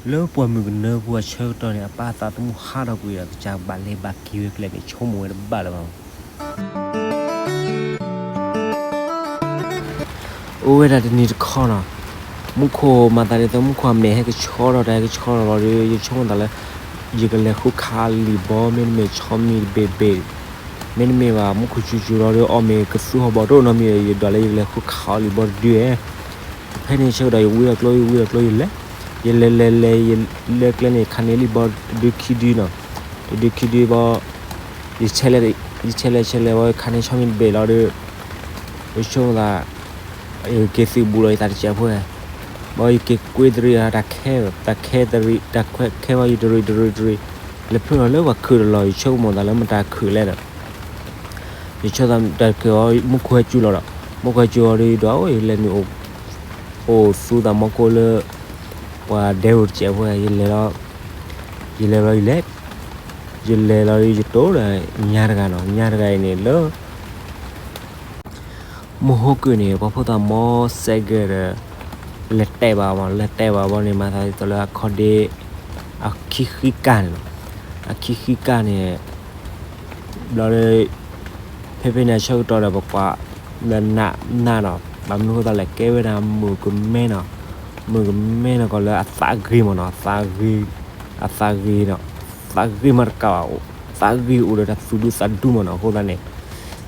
လၢပှၢ်မုၢ်ကနၢပူၤအဆၢကတီၢ်န့ၣ် အပၢ်အသးသမူဟးထီၣ်ကွံာ်ဒီး ကစၢ်ဘၣ်လဲၤဘၣ်က့ၤဝဲကျဲန့ၣ် ဆိကမိၣ်ဝဲတဘၣ်လၢၤဘၣ်. အိၣ်ဝဲဒၣ်တနံၤတခီနီၤ, မူခိၣ်မၤသးဒ်သိး မူခိၣ်အမဲာ်ဟဲကဆှီထီၣ် တၢ်ဟဲကဆှီထီၣ်လီၤဒီး ယဆိကမိၣ်သးလၢ ယကလဲၤဃုခးလံာ်ဘီ မ့တမ့ၢ်ဆီမံၤတဘ့ၣ်ဘ့ၣ်, မ့တမ့ၢ်ဘၣ် မူခိၣ်စူၤစူၤလီၤဒီး အီၣ်မ့ၤကသူဟီၣ်ဘီတအိၣ်နီတမံၤဒီး ယဒွးလၢယကလဲၤဃုခးအီၤလံာ်ဘီတဒုဧဲ. ဖဲန့ၣ်ဆၢကတီၢ် ယဝံအကျိ ယဝံအကျိ ယလဲၤ, ယလဲၤလဲၤလဲၤ ယလဲၤကျဲန့ၣ် ခးန့ၢ်လံာ်ဘီတဒုခံဒုနီၤ, တဒုခံဒုဘီ ယဆဲးလဲၤ ယဆဲးလဲၤဆဲးလဲၤဘီ ယခးန့ၢ်ဆီမံၤတဘ့ၣ်လီၤဒီး ယဆိကမိၣ်သး ယက့ၤသုးဘူးလီၤယသးတစဲးဖိဧဲ, ဘီယက့ၤကွ့တရံး တၢ်ခဲ တၢ်ခဲတရံး တၢ်ခဲဘီ ယတရံးတရံးတရံး လဲၤဖျိလီၤလၢပှၤခုးတလီၤ ယဆိကမိၣ်သးလၢမတၤခုးလဲၣ်ဒီး ယဆိကမိၣ်သးတၢ်က့ၤအီၤ မူခိၣ်ဟဲစူၤလီၤဒီး မူခိၣ်ဟဲစူၤအီၤဒီး ယဒွးအိၣ် ယလဲၤနုာ် အိၣ်သူသးမီကိးလၢ ပှၤဒဲအိၣ်တစဲးဖိဧဲ ယလဲၤလီၤ, ယလဲၤလီၤ ယလဲၤ, ယလဲၤလီၤဒီး ယတိၢ်ဒီး ညါတဂၤနီၤ, ညါတဂၤအံၤန့ၣ်လၢ မဟိကၢၢ်န့ၣ် ပှၤဖိသၣ်မီစဲးကဲးဒီး လဲၤတဲာ်ဘၣ်မး လဲၤတဲာ်ဘၣ်ဘီန့ၣ် မၤသးဒ်သိးလၢအခီၣ်ဒ့ အခံဃံကၢ်န့ၣ်လီၤ. အခံဃံကၢ်န့ၣ် ဘျီဒီး ဖဲဖဲန့ၣ်အဆၢကတီၢ်ဒီး ပကွၢ်လၢနးနးနီၤ, ဘၣ်မနုၤဃိသးလဲၣ် ကဲဝဲဒၣ်မုၢ်ကမဲနီၤ, မုၢ်ကမဲနီၤကီးလၢအသးဂ့ၤမးနီၤ, အသးဂ့ၤ, အသးဂ့ၤမးတကးဘၣ်, သးဂ့ၤအိၣ်ဒီးတၢ်သူၣ်ဒူသးဒူမးနီၤ. အဃိသတးန့ၣ်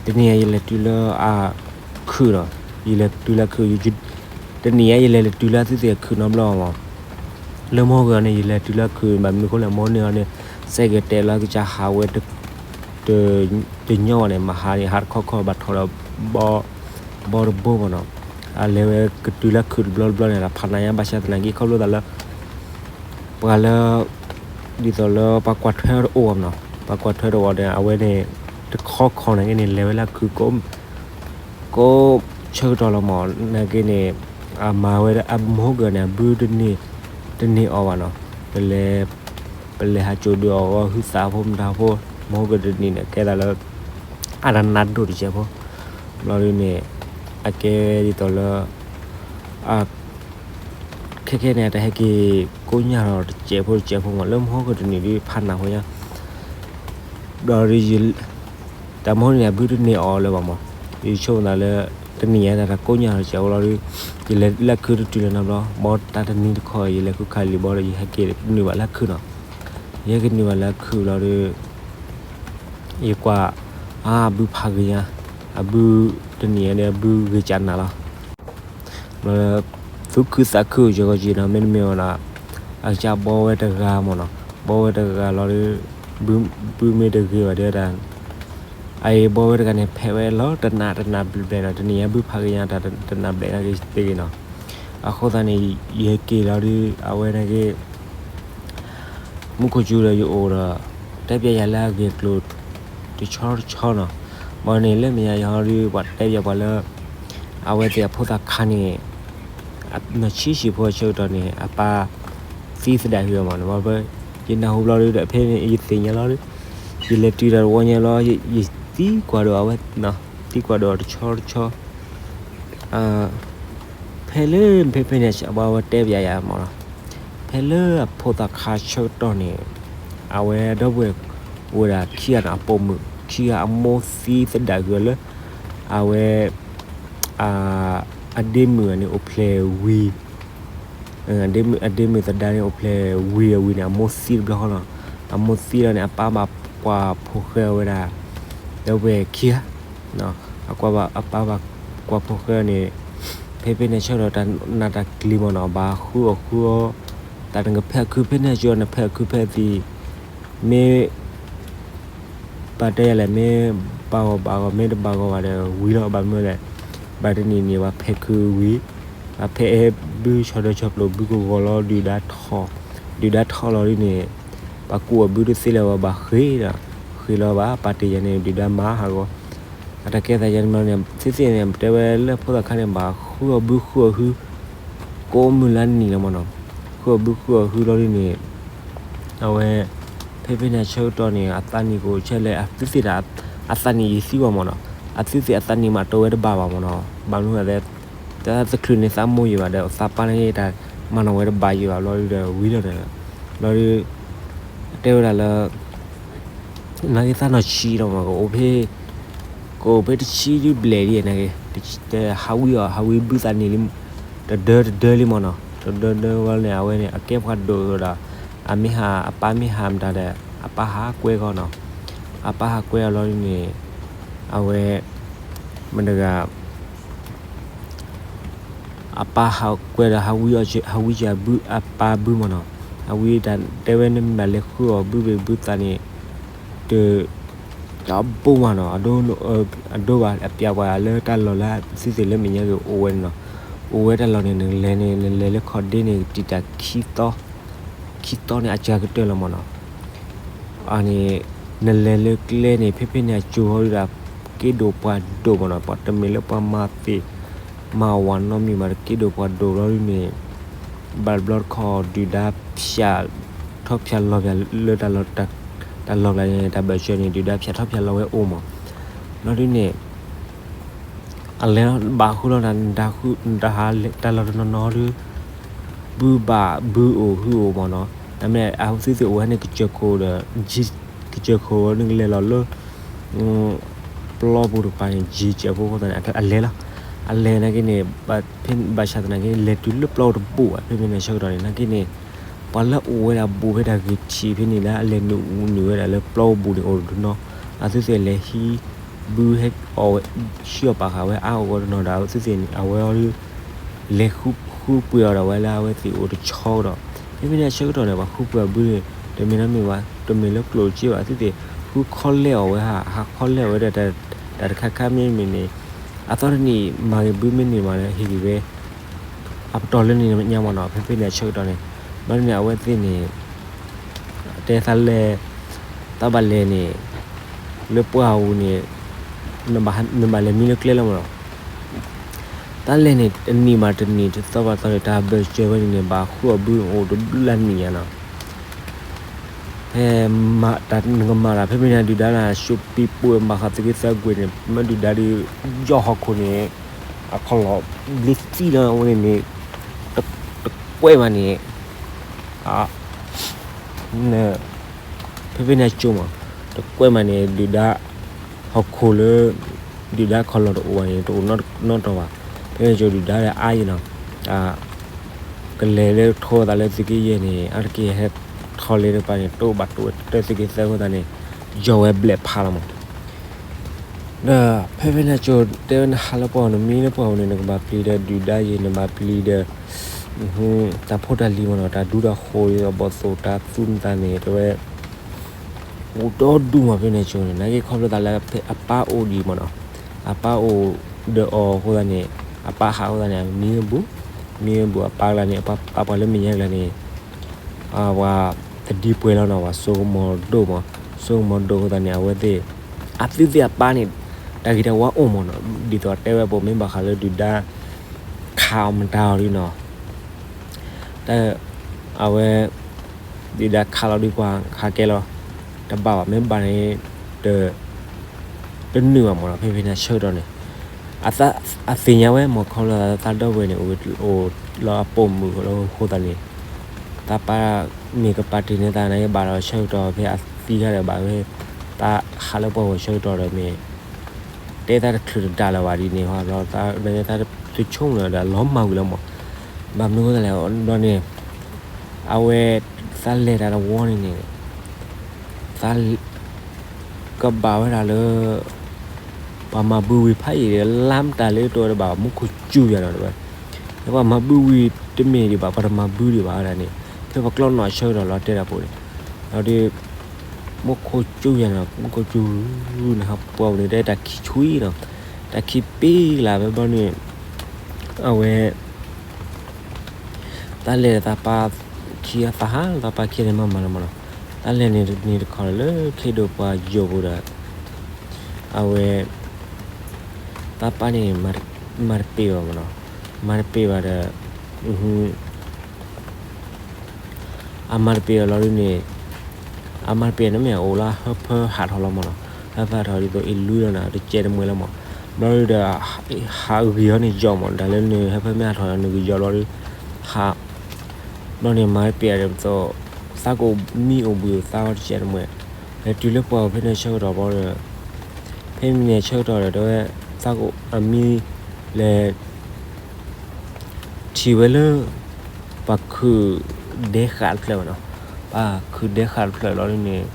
တနံၤအံၤယလဲၤတုၤလၢအခုးနီၤ, ယလဲၤတုၤလၢအခုး, တနံၤအံၤယလဲၤတုၤလၢအသုသ့ၣ်အခုးနီတဘျီမး လၢမဟိကၢၢ်န့ၣ် ယလဲၤတုၤလၢခုး ဘၣ်မနုၤဃိလဲၣ် မဟိန့ၣ်အီၤန့ၣ် စဲးကဲးတဲာ်လီၤကစၢ်ဟးဝဲ တညီဘၣ်န့ၣ် မဟါန့ၣ် ဟးတခီခီဘၣ်ထီၣ်ဒီး ဘီတဘိမးနီၤ, အလဲၤဝဲကတုၤလၢခုးတဘျီတဘျီန့ၣ် တၢ်ဖးနးညါ ဘၣ်ဆၣ်သနာ်က့ ခီဖျိသးလၢ ပှၤလၢ ဒ်သိးလၢပှၤကွၢ်ထွဲတအိၣ်ဘၣ်မးနီၤ, ပှၤကွၢ်ထွဲတအိၣ်ဒီး အဝဲန့ၣ် တခီခီန့ၣ်က့န့ၣ် လဲၤဝဲလၢခုး ကိးဆၢကတီၢ်လီၤမး, နာ်က့န့ၣ် အမၤဝဲဒၣ် အမဟိကၢၢ်န့ၣ် အဘုတန့ၢ် တန့ၢ်အီၤဘၣ်နီၤ, ပလဲၤ ပလဲၤဟးစိာ်ဒုးအီၤဂီၤ ဟုသးဖိမတၤဖိ, မဟိကၢၢ်တနံၤန့ၣ် ကဲသးလၢ အတၢ်နးဒိၣ်တစဲးဖိ, ဘျီဒုန့ၣ် အကဲဒ်သိးလၢ ခဲခဲန့ၣ် အတၢ်ဟဲက့ၤကိးညါဒီးတစဲးဖိတစဲးဖိမး လၢမဟိကၢၢ်တနံၤဒုး ဖးနးဖိညါ ဘျီဒု တၢ်မဟိန့ၣ် အဘုတန့ၢ်အီၤလၢၤဘၣ်မး, ယဆိကမိၣ်သးလၢ တနံၤအံၤတၢ်ကိးညါဒီးတစဲးဖိလီၤဒု ယလဲၤလၢခုးတတုၤလၢၤနီတဘျီ, ဘီတၢ်တနံၤတခီ ယလဲၤဃုခးလံာ်ဘီဒီး ယဟဲက့ၤနုာ်ဘၣ်လၢခုးနီၤ, ယဟဲက့ၤနုာ်ဘၣ်လၢခုးလီၤဒု ယကွၢ် အါ အဘုဖးဂ့ၤညါ, အဘုတနံၤအံၤဒီး အဘုဂ့ၤကၢ်နးလီၤ. ဘျီ သူၣ်ခုသးခုယဂီၢ်က့ၤနီၤ မ့တမ့ၢ်ဝဲဒၣ် အကစၢ်ဘီဝဲတဂၤမးနီၤ, ဘီဝဲတဂၤလီၤဒီး ဘုမ့ၢ်တဂ့ၤဘၣ်ဒီးတၢ် အအံၤဘီဝဲတဂၤန့ၣ် ဖဲးဝဲလီၤ တနးတနးဘျဲၣ်ဘျဲၣ်နီၤ, တနံၤညါဘုဖးဂ့ၤညါတၢ်တနးဘျဲၣ်နာ်က့သ့ၣ်ဂ့ၤနီၤ, အဃိသတးန့ၣ် ယဟဲက့ၤလီၤဒီး အဝဲနာ်က့ မူခိၣ်စူၤဒီးယအိၣ်ဒီး တဲပျးယၤလၢအဂ့ၢ်အကျိၤ တဆီတဆီနီၤ, ဘၣ်န့ၣ်လၢမဲာ်ညါယဟီဒီး ပှၤတဲပျးပှၤလၢ အဝဲသ့ၣ်အဖိသၣ်ခါန့ၣ် နီၢ်ဆံးဆံးဖိအဆၢကတီၢ်န့ၣ် အပၢ်သံသဒၣ်ဟုအီၤမးနီၤ, ယနၢ်ဟူဘျီဒီး ဖဲန့ၣ်ယသ့ၣ်ညါလီၤဒီး ယလဲၤတုၤတၢ်တဝီညါလီၤ ယသံကွၢ်ဒီးအဝဲ သံကွၢ်ဒီးတဆီတဆီ ဖဲလၢ ဖဲဖဲန့ၣ် အဝဲတဲပျးယၤမးနီၤ, ဖဲလၢအဖိသၣ်ခါဆၢကတီၢ်န့ၣ် အဝဲဒီပုၢ်ဝဲၢ်အိၣ်ဝဲဒၣ်ခံဂၤနီၤ, အပိာ်မုၣ်ခံဂၤ အမိၢ်သံသဒၣ်ဟုအီၤလၢ အဝဲ အဒ့မုၣ်န့ၣ်အိၣ်ဖျဲၣ်ဝံၤ အဒ့မုၣ်သဒါန့ၣ်အိၣ်ဖျဲၣ်ဝံၤအဝံၤန့ၣ် အမိၢ်သံတဘျီဃီနီၤ, အမိၢ်သံလီၤန့ၣ် အပၢ်ဘၣ်ကွၢ်ဖိဃဲအီၤဝဲဒၣ် ဒီပုၢ်ဝဲၢ်ခံဂၤ အကွၢ်ဘၣ်အပၢ်ဘၣ်ကွၢ်ဖိဃဲန့ၣ် ဖဲဖဲန့ၣ်ဆၢကတီၢ်တၢ်နးတၢ်ကျံၤမးနီၤ ဘၣ်ဃုအီၣ်ဃုအီ တၢ်နကဖဲးခုဖဲန့ၣ်ကၠီ နဖဲးခုဖဲသံ မ့ၢ် ပတဲလဲၣ် မ့ၢ်ဘၣ်ဂီၢ်ဘၣ်ဂီၢ် မ့ၢ်တဘၣ်ဂီၢ်ဘၣ်ဒီးဝံၤလီၤ ဘၣ်မနုၤလဲၣ် ဘၣ်တနံၤန့ၣ် ဘၣ်ဖဲးခုဝံၤ ဘၣ်ဖဲးအဲၣ်ဘုဆီဒီၤဆီပျိၣ် ဘုကဂီၤလီၤ ဒုၣ်ဒါထီၣ် ဒုၣ်ဒါထီၣ်လီၤဒ်န့ၣ် ပှၤကူၣ်အီၤဘုတသ့လၢၤဘၣ် ဘၣ်ဃ့ဒီး ဃ့လီၤဘၣ် ပာ်တ့ၢ်ယၤန့ၣ် ဒုၣ်ဒါမၤဟးဂီၤ အတၢ်ကဲသးယၤန့ၣ် သ့သ့ၣ်န့ၣ် ပတဲဝဲလၢဖိသၣ်ခါန့ၣ် ဘၣ်ဃုအီၣ်ဘုဃုအီၣ်ဟု ကိးမုၢ်လၢနံၤလီၤမးနီၤ ဃုအီၣ်ဘုဃုအီၣ်ဟုလီၤဒ်န့ၣ် အဝဲ ဖဲဖဲန့ၣ်အဆၢကတီၢ်န့ၣ် အသးနံၣ်ကအိၣ်ဆဲလဲၣ် အသုသ့ၣ်တၢ် အသးနံၣ်ယသံကွၢ်မးနီၤ အသုသ့ၣ်အသးနံၣ်မးတိၢ်ဝဲတဘၣ်ဘၣ်မးနီၤ ဘၣ်မနုၤလဲၣ် တၢ်သးတချုးန့ၣ်သးမိၢ်ယံၤဘၣ်ဒီး သးပၢ်န့ၣ်တၢ် မၤနီၣ်ဝဲတဘၣ်ယံၤဘၣ်ဘျီဒုးဒီး ဝံၤလီၤန့ၣ် ဘျီဒုး တဲဝဲဒၣ်လၢ နာ်က့သးနီၢ်ဆံးလီၤမး ကအိၣ်ဖဲ ကအိၣ်ဖဲတဆံဒုဘျဲၣ်လံနာ်က့ ဟးဝံအီၤ ဟးဝံဘုသးန့ၣ်လံ တဒၢတဒၢလံမးနီၤ တဒၢဒၢဝဲန့ၣ် အဝဲန့ၣ် အကဲပှၤဒိၣ်ဒီး အမ့ၢ်ဟး အပၢ်မ့ၢ်ဟးမတၤဒီး အပၢ်ဟးကွဲဃီနီၤ အပၢ်ဟးကွဲအီၤလီၤန့ၣ် အဝဲ မတၤတဂၤ အပၢ်ဟးကွဲဒီး ဟးဝံအီၤ ဟးဝံကဘု အပၢ်ဘုမးနီၤ ဟးဝံတၢ်တဲဝဲ နမ့ၢ်ဘၣ်လဲၤဃုအီၤဘုဘ့ၣ်ဘုသးန့ၣ် တ တဘိမးနီၤ အဒိဘၣ် အပျးပှၤလၢတၢ်လီၢ်လၢသုသ့ၣ်လၢမဲာ်ညါက့ၤအိၣ်ဝဲန့ၣ်နီၤ အိၣ်ဝဲတၢ်လီၢ်န့ၣ် နလဲၤန့ၣ် နလဲၤလၢခီၣ်ဒ့န့ၣ် တံာ်တာ်ခံသီ ခံသီန့ၣ် အစှၤကတၢၢ်လီၤမးနီၤ အန့ၣ် နလဲၤလၢကျဲန့ၣ် ဖဲဖဲန့ၣ်အစိၤဟီဒုးဒီး က့ဒိၣ်ပှၤဒိၣ်မးနီၤ ပှၤတမ့ၢ်လၢပှၤမၤသ့ၣ် မၤဝၤနီတမံၤဘၣ် တက့ဒိၣ်ပှၤဒိၣ်လီၤဒုးန့ၣ် ဘၣ်တဘျီတခီၣ်ဒုၣ်ဒါဖၠးထီၣ်ဖၠးလီၤပၠးလၢ တၢ်လီၢ်ကျါန့ၣ် တၢ်ဘၢၣ်စၢၤန့ၣ် ဒုၣ်ဒါဖၠးထီၣ်ဖၠးလီၤဝဲအိၣ်မး လီၤဒုးန့ၣ် အလဲၤလီၤဘၣ်ဃုလီၤ နတဟးတၢ်လီၢ်တနီၤနီၤဒုး ဘုဘၣ်ဘုအိၣ်ဟုအိၣ်မးနီၤ တၢ်မ့ၢ်အသုသ့ၣ်အိၣ်ဝဲန့ၣ် ကစၢၢ်ခိၣ်ဒီး ကစၢၢ်ခိၣ်ဝဲန့ၣ်ကလဲၤလီၤလၢ ပျီပူၤတကပၤန့ၣ် ယံၤစဲးဖိအဃိသတးန့ၣ် အလဲၤလီၤ အလဲၤနာ်က့န့ၣ် ဘၣ်ဆၣ်သနာ်က့ လဲၤတုၤလၢပျီပူၤတဘိဘၣ် ဖဲဖဲန့ၣ်အဆၢကတီၢ်န့ၣ် နာ်က့န့ၣ် ပှၤလၢအိၣ်ဝဲဒၣ်ဘူးဖဲဒၣ်ဂ့ၤထံးဖဲန့ၣ် လၢအလဲၤနုာ်အူနုာ်ဝဲဒၣ်လၢပျီပူၤန့ၣ် အိၣ်တနီၤ အသုသ့ၣ်လဲၤဟံး ဘုဟဲအီၣ်ဝဲ ဟံးအီၣ်ပာ်ဃာ်ဝဲအါအီၣ်ဝဲတနီၤဒီး အသုသ့ၣ်န့ၣ် အဝဲအီၤဒုး လဲၤဃုပှ့ၤအီၤဒၣ်ဝဲလၢအဝဲသ့ၣ်အိၣ်တဆီဒီး ဖဲဖဲန့ၣ်အဆၢကတီၢ်န့ၣ် ပှၤဃုပှ့ၤအီၤဘုန့ၣ် တမ့ၢ်နီတမံၤဘၣ် တမ့ၢ်လၢကျိၣ်စ့ဘၣ် အသုသ့ၣ် ဃုခီလဲၢ်အီၣ်ဝဲဟး ဟးခီလဲၢ်အီၣ်ဝဲဒၣ် တၢ်တခါခါမ့မ့ၢ်န့ၣ် အသီတနံၣ်မၤဂ့ၤဘုမ့ၢ်န့ၢ်မးလၢဟ့ၣ်ဂ့ၤဝဲ အပတီၢ်လၢန့ၣ်ညါမးနီၤ ဖဲဖဲန့ၣ်အဆၢကတီၢ်န့ၣ် ဘျီန့ၣ် အဝဲသ့ၣ်န့ၣ် တဲသးလဲၤ သးဘၣ်လဲၤန့ၣ် လၢပှၢ်ပူၤန့ၣ် နဘၣ်လဲၤမံလၢကျဲလီၤမးနီၤ တၢ်လဲၤန့ၣ် တနံၣ်ဘၣ်တနံၣ် တသီဘၣ်တသီန့ၣ် တၢ်ဘၢၣ်စၢၤဝဲန့ၣ်န့ၣ် ဘၣ်ဃုအီၣ်ဘုအိၣ်တဘျုးလါနံၣ်ညါနီၤ ဖဲ နကမၤတၢ်ဖဲမ့ၢ်န့ၣ် ဒုၣ်ဒါန့ၣ် ၡိပံပှဲၤမၤဃးသုးက့သၢကွံာ်န့ၣ် မ့ၢ်ဒုၣ်ဒါဒီး ယီၢ်ဟီၣ်ခိၣ်န့ၣ် အခီၣ်လီၢ်ဘျ့သံလီၤဝဲန့ၣ်န့ၣ် တကွဲးမးန့ၣ် ဖဲဖဲန့ၣ်အစိၤမး တကွဲးမးန့ၣ် ဒုၣ်ဒါ ဟီၣ်ခိၣ်လၢ ဒုၣ်ဒါခီၣ်လီၢ်တအိၣ်ဘၣ်န့ၣ် တအိၣ်နီတီၤဘၣ်. ဖဲန့ၣ်အစိၤဒုၣ်ဒါဒီးအါယံၤနီၤ ကလဲၤလၢထီသးလၢသုးက့ယဲၢ်န့ၣ် အါတက့ၢ်ဟဲထီၣ်လၢတကပၤန့ၣ် တအိၣ်ဘၣ်တအိၣ်ဝဲတၢ်သုးက့သၢအဃိသတးန့ၣ် ယီၢ်ဝဲဘျဲၣ်ဖးလီၤမး ဒီးဖဲဖဲန့ၣ်အစိၤတဲဝဲ နဟးလၢပှၢ်ပူၤန့ၣ် မံလၢပှၢ်ပူၤန့ၣ် နကဘၣ်ပျံၤဒီးဒုၣ်ဒါယဲၢ် နဘၣ်ပျံၤဒီး တၢ်ဖိတၢ်လံၤမးနီၤ တၢ်ဒူတၢ်ဃိၤ အဘီၣ်သိၣ်တၢ်သူနသးန့ၣ် တဲဝဲ အိၣ်ဒီဒူၣ်မး ဖဲန့ၣ်အစိၤန့ၣ် နာ်က့ခီဖျိသးလၢအပၢ်အိၣ်ဒံးမးနီၤ အပၢ်အိၣ်ဒီးအီၤအဃိသတးန့ၣ် အပၢ်ဟးအဃိသတးန့ၣ် မံအဘူး မံအဘူးအပၢ်ကျါန့ၣ် အပၢ်ပှၤလၢမဲာ်ညါကျါန့ၣ် ပှၤသဒံပှဲၤလီၤနီၤ ပှၤစိကမီၤဒိၣ်မး စိကမီၤဒိၣ်အဃိသတးန့ၣ် အဝဲသ့ၣ် အသုသ့ၣ်အပၢ်န့ၣ် တၢ်ဂ့ၤတၢ်ဝါအိၣ်မးနီၤ ဒ်သိးတဲဝဲပမ့ၢ်ဘၣ်ဃးလၢဒုၣ်ဒါ ခးအီၤမတၤအီၤဒ်နီၤ တၢ် အဝဲ ဒုၣ်ဒါခးလီၤဒုးကွၢ် ခးကဲလီၤ တဘၣ်ဘၣ် မ့ၢ်ဘၣ်န့ၣ် တ တနုာ်ဘၣ်မးနီၤ ဖဲဖဲန့ၣ်အဆၢကတီၢ်န့ၣ် အသ့ၣ်ညါဝဲမး ခီဖျိသးဒီပုၢ်ဝဲၢ်န့ၣ် အိၣ်လၢအပိာ်မုၣ်လီၤအဃိသတးန့ၣ် သးပၢ်မ့ၢ်ကပာ်တ့ၢ်န့ၢ်သးန့ၣ် ဘၣ်ဒီးဆၢကတီၢ်ဖဲအသံခါဒီးဘၣ်ဝဲ သးဟးလၢပှၢ်ပူၤဆၢကတီၢ်ဒီးမ့ၢ် တဲသးတချုးတဒါလၢၤဘၣ်ဒ်န့ၣ် ဟီဘျီသးတဆိကမိၣ်လၢၤဒီးလီၤမၢ်ဝံၤလီၤမး ဘၣ်မနုၤအဃိသတးလဲၣ် ဘျီန့ၣ် အဝဲ သးလဲၤတၢ်တဝီန့ၣ်န့ၣ် သး ကဘၣ်ဝဲဒၣ်လၢ ပှၤမၤဘုဝံၤဖးယံာ်ဒီး လါမတၤလၢတအိၣ်တဘၣ် မူခိၣ်စူၤယၤနီၤတဲဝဲ ပှၤမၤဘုဝံၤတမ့ၢ်ဒံးဘၣ် ပှၤတမၤဘုဒံးဘၣ်ဝဲဒၣ်န့ၣ် ဖဲပှၤကျီနီၢ်ဆၢကတီၢ်လီၤတဲတၢ်ဖိန့ၣ် ဒီး မူခိၣ်စူၤယၤနီၤ မူခိၣ်စူၤ နဟးပှၢ်ပူၤန့ၣ် တဲတၢ်ခံးဆှံနီၤ တၢ်ခံးပ့လၢ်ဖဲဘျီန့ၣ် အဝဲ တၢ်လဲၤဒီးသးပၢ်ခံဂၤ သးဟးသးပၢ်ခံဂၤန့ၣ်မၤမၤလီၤမးနီၤ တၢ်လဲၤန့ၣ်တခီလၢခ့ဒိၣ်ပှၤယိာ်ပူၤဒီး အဝဲ သးပၢ်န့ၣ် မၤတပ့ၤဘၣ်မးနီၤ မၤတပ့ၤဘၣ်ဒီး အမၤတပ့ၤအီၤလီၤဒ်န့ၣ် အမၤတပ့ၤန့ၣ်မ့ၢ်အိၣ်လၢဟၢဖၢဟးထီၣ်လီၤမးနီၤ ဟၢဖၢဟးထီၣ်ဒ်သိးအ့လွံလီၤနီၤ တကဲတမှဲလီၤမး ဘျီဒုးဒီး ဟးဂ့ၤအီၤန့ၣ်ယီၤမး တၢ်လၢနဟၢဖၢမ့ၢ်ဟးထီၣ်ဒီးနဂ့ၤယီၤဘျီဒုး ဟး ဘျီန့ၣ်မၤတပျဲၢ်ဒီးပသိး သးကအိၣ်မံအိၣ်ဘှံးအိၣ်သါဝဲတကဲးတမှဲၣ်, လဲၤတုၤလၢပှၢ်အိၣ်ဖဲန့ၣ်ဆၢကတီၢ်ဘျီဒီး ဖဲမံၤန့ၣ်ဆၢကတီၢ်ဒီး တဲဝဲ သးကအိၣ်အမံလဲၤ ထံၣ်ဝဲလၢ ပှၤခုးဒဲဃာ်တဖျၢၣ်ဘၣ်နီၤ, ပှၤခုးဒဲဃာ်တဖျၢၣ်လီၤဒ်န့ၣ်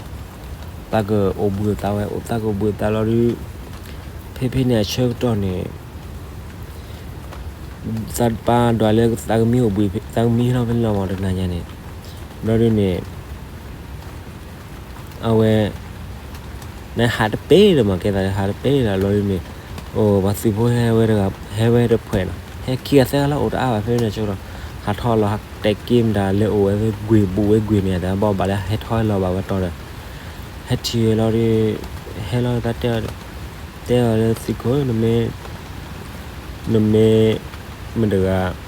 သးကအိၣ်ဘှံးအိၣ်သါဝဲ အိၣ်သးကအိၣ်ဘှံးအိၣ်သါလီၤဒ် ဖဲဖဲန့ၣ်အဆၢကတီၢ်န့ၣ် သးပၢ်ဒွးလၢသးကမံအိၣ်ဘှံး သးကမံဟဲလီၤဖဲန့ၣ်လီၤမးတနၤညါန့ၣ်, ဘျီဒ်န့ၣ် အဝဲ နဟးတပ့ၤလၢၤမး ကဲသးလၢဟးတပ့ၤလၢၤဘျီဒ်န့ၣ်, အိၣ် ပှၤသုးဖိဟဲဝဲတဂၤ ဟဲဝဲတဖှဲးနီၤ ဟဲခံဂၤသၢဂၤလၢအိၣ်တအါဘၣ် ဖဲန့ၣ်ဆၢကတီၢ် ဟးထီၣ်လီၤ ဟးတဲာ်က့မတၤလဲၤအိၣ်ဝဲဖဲကွံာ်ဘူးဝဲကွံာ်န့ၣ် တဘၣ်ဘၣ်လၢဟဲထီၣ်ဟဲလီၤဘၣ်ဝဲတီဒီး ဟဲထံၣ်ဝဲလီၤဒ် ဟဲလီၤတၢ်တဲအီၤ တဲအီၤလၢသုးခိၣ် နမ့ၢ် နမ့ၢ် မတဂၤ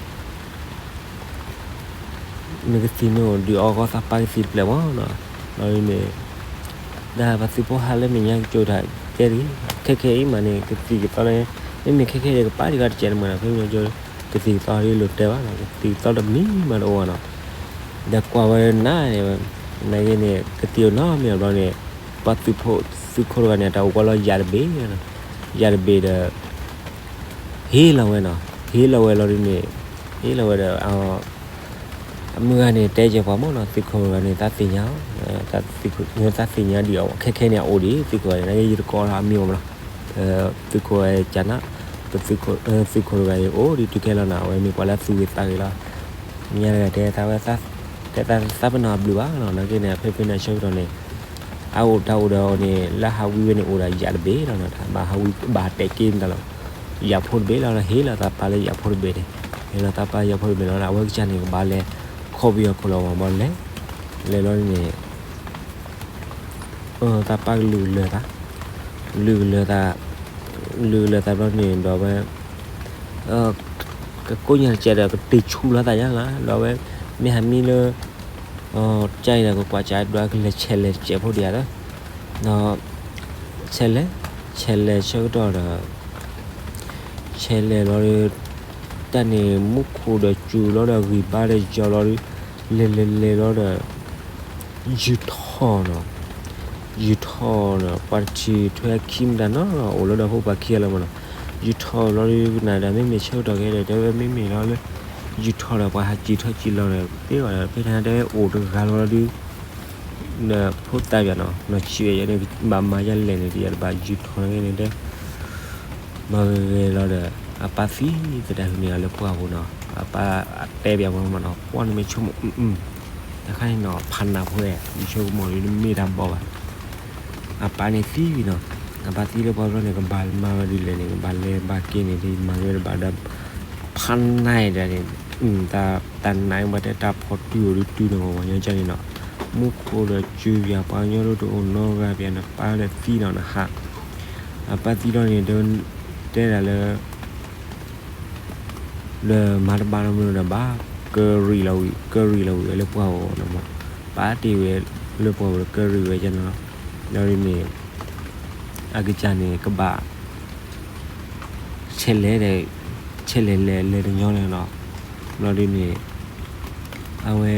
နကသံၣ်န့ၣ်အိၣ်ဒုးအီၣ်ကီသးပၢ်ကသံၣ်တဖျၢၣ်မးနီၤ, ဘျီဒ်န့ၣ် ဒ်ပှၤသုးဖိဟးလၢမဲာ်ညါကၠိတၢ်တဲတဂ့ၤ, ခဲခဲအံၤမးန့ၣ် ကသံၣ်ကသီန့ၣ် မ့မ့ၢ်ခဲခဲအံၤကပာ်ဒံးကီတကဲးတမှဲၣ်နီၤ, ဖဲမ့ၢ်ကၠိ ကသံၣ်ကသီဒ်လိၤတဲဘၣ်နီၤ, ကသံၣ်ကသီတမံၤမးတအိၣ်ဘၣ်နီၤ, ဒီးကွၢ်ဝဲနၤန့ၣ် နာ်က့န့ၣ် ကသံၣ်အိၣ်နီတမံၤဘျီန့ၣ် ပှၤသုးဖိ သုးခိၣ်တဂၤန့ၣ် တၢ်အိၣ်ကွၢ်လီၤယၤတဘ့ၣ်, ယၤတဘ့ၣ်ဒီး ဟ့ၣ်လီၤဝဲနီၤ, ဟ့ၣ်လီၤဝဲလီၤဒ်န့ၣ် ဟ့ၣ်လီၤဝဲဒီး အမုၢ်ဂၤန့ၣ် တဲကဲပှၤမးနီၤ, သုးခိၣ်တဂၤန့ၣ် သးသ့ၣ်ညါ, သးသ့ၣ်ညါဒံးအီၤ ခဲခဲန့ၣ် အအိၣ်ဒံး သုးခိၣ်တဂၤန့ၣ် နာ်က့ယတကိးလီၤအမံၤအီၤမးနီၤ, သုးခိၣ်ဝဲကနၣ်, ပသုးခိၣ်တဂၤအံၤအိၣ်ဒံးတုၤခဲလီၤနီၤ, အဝဲမ့ၢ်ပှၤလၢသူၣ်ဂ့ၤသးဂ့ၤလီၤ, ညါတဂၤတဲသးဝဲ တဲသးသးပ့ၤနီၣ်အဘျုးဘၣ်နီၤ, နာ်က့န့ၣ် ဖဲဖဲန့ၣ်အဆၢကတီၢ်န့ၣ် အအိၣ်တၢ်အိၣ်ဒီးအီၤန့ၣ် လၢဟးဝံဝဲန့ၣ်အိၣ်ဒီးယၤတဘ့ၣ်လီၤနီၤ, ဘၣ်ဟးဝံဘၣ်ဟးတဲာ်က့မတၤလီၤ, ယၤဖိတဘ့ၣ်လီၤ, ဟ့ၣ်လီၤသးပၢ်လၢယၤဖိတဘ့ၣ်န့ၣ်, ဟ့ၣ်လီၤသးပၢ်ယၤဖိတဘ့ၣ်လီၤ, အဝဲကစၢ်န့ၣ် ကဘၣ်လဲၤခီဖျိအခိၣ်လီၤမး ဘျီလဲၤ, လဲၤလီၤန့ၣ် သးပၢ်ကလုာ်ကလၢၤသး, လုာ်ကလၢၤသး, လုာ်ကလၢၤသးဘျီန့ၣ် ဒီးဝဲ ကကိးညါတကဲးဒီး ကတ့ၢ်ဆူၣ်လီၤသးညါလီၤ, ဒီးဝဲ မ့ၢ်ဟးမံလၢ ကစၢ်အံၤဒီး ကကွၢ်ကၢ်ဒွးကလဲၤဆဲးလဲၤတစဲးဖိဒံးဧါ, ဒီး ဆဲးလဲၤ, ဆဲးလဲၤဆၢကတီၢ်ဒီး ဆဲးလဲၤလီၤဒီး တၢ်န့ၣ် မူခိၣ်ဒီးစူၤလီၤဒီးဂံၢ်ဘါဒီးယီၤလီၤဒီး လဲၤလဲၤလဲၤလီၤဒီး ယုၢ်ထီၣ်နီၤ, ယုၢ်ထီၣ်ဒီး ပှၤတထံၣ်ထွဲခံမတၤနီၤ အိၣ်လၢဒီဖိပှၤခံဂၤလၢမးနီၤ, ယုၢ်ထီၣ်လီၤဒီး ကနၣ်ဒီး မ့မ့ၢ်ဆၢကတီၢ်ခဲဒီး တဲဝဲမ့မ့ၢ်လီၤလၢ ယုၢ်ထီၣ်ဒီး ပှၤဟးစံၣ်ထီၣ်စံၣ်လီၤဒီး သ့ဝဲဒီး ဖဲန့ၣ်တဲဝဲအိၣ်တဂၤလီၤဒီး ဒီးဖိသၣ်ယွၤနီၤ နီၢ်ဆံးဝဲယဲန့ၣ် ဘၣ်မၤယဲလဲၣ်န့ၣ် တယဲတဘၣ်ယုၢ်ထီၣ်န့ၣ်တဲ မၤဂ့ၤဂ့ၤလီၤဒီး အပၢ်သံသဒၣ်ဟူန့ၣ်လၢပှၢ်ပူၤနီၤ, အပၢ်တဲပၠးဝဲမးနီၤ ကွၢ်နမ့ၢ်ဆိကမိၣ် တခါန့ၣ်နီၤ ဖးနးဖိဝဲ ယဆိကမိၣ်ဒ်မ့ၢ်တၢ်ဘီၣ်ဘၣ်, အပၢ်န့ၣ်သံနီၤ, အပၢ်သံလၢပှၢ်ပူၤန့ၣ် ကဘၣ်မၤဝဲဒ်လဲၣ်န့ၣ် ကဘၣ်လဲၤဘၣ်က့ၤန့ၣ် ဒ်မၤဂ့ၤတဘၣ်ဒီး ဖးနးဒၣ်န့ၣ် တၢ်နးဘၣ်တဲတၢ်ဖီၣ်တုၤအိၣ်ဒုးတုၤန့ၣ် ပှၤကညီကၢ်န့ၣ်နီၤ, မူခိၣ်ဒီးစူၤယၤပှၤကညီဒိၣ်တအိၣ်နီတဂၤပၠးန့ၣ် ပၢ်ဒီးသံနီၤနဟး, အပၢ်သံလီၤန့ၣ် တဲဒၣ်လၢ ဒီးမၤတဘၣ်နီတမံၤဒီး ဘၣ်ကရံၣ်လီၤဝံၤ ကရံၣ်လီၤဝံၤဝဲလၢပှၢ်ပူၤနီၤ, ပာ်တ့ၢ်ဝဲလၢပှၢ်ပူၤဒီး ကရံၣ်ဝဲကန့ၣ်လီၤ. ဒီးဒ်န့ၣ် အကစၢ်န့ၣ် ကဘၣ် ဆဲးလဲၤဒီး ဆဲးလဲၤလဲၤလဲၤတညီလၢၤနီၤ. ဘျီဒ်န့ၣ် အဝဲ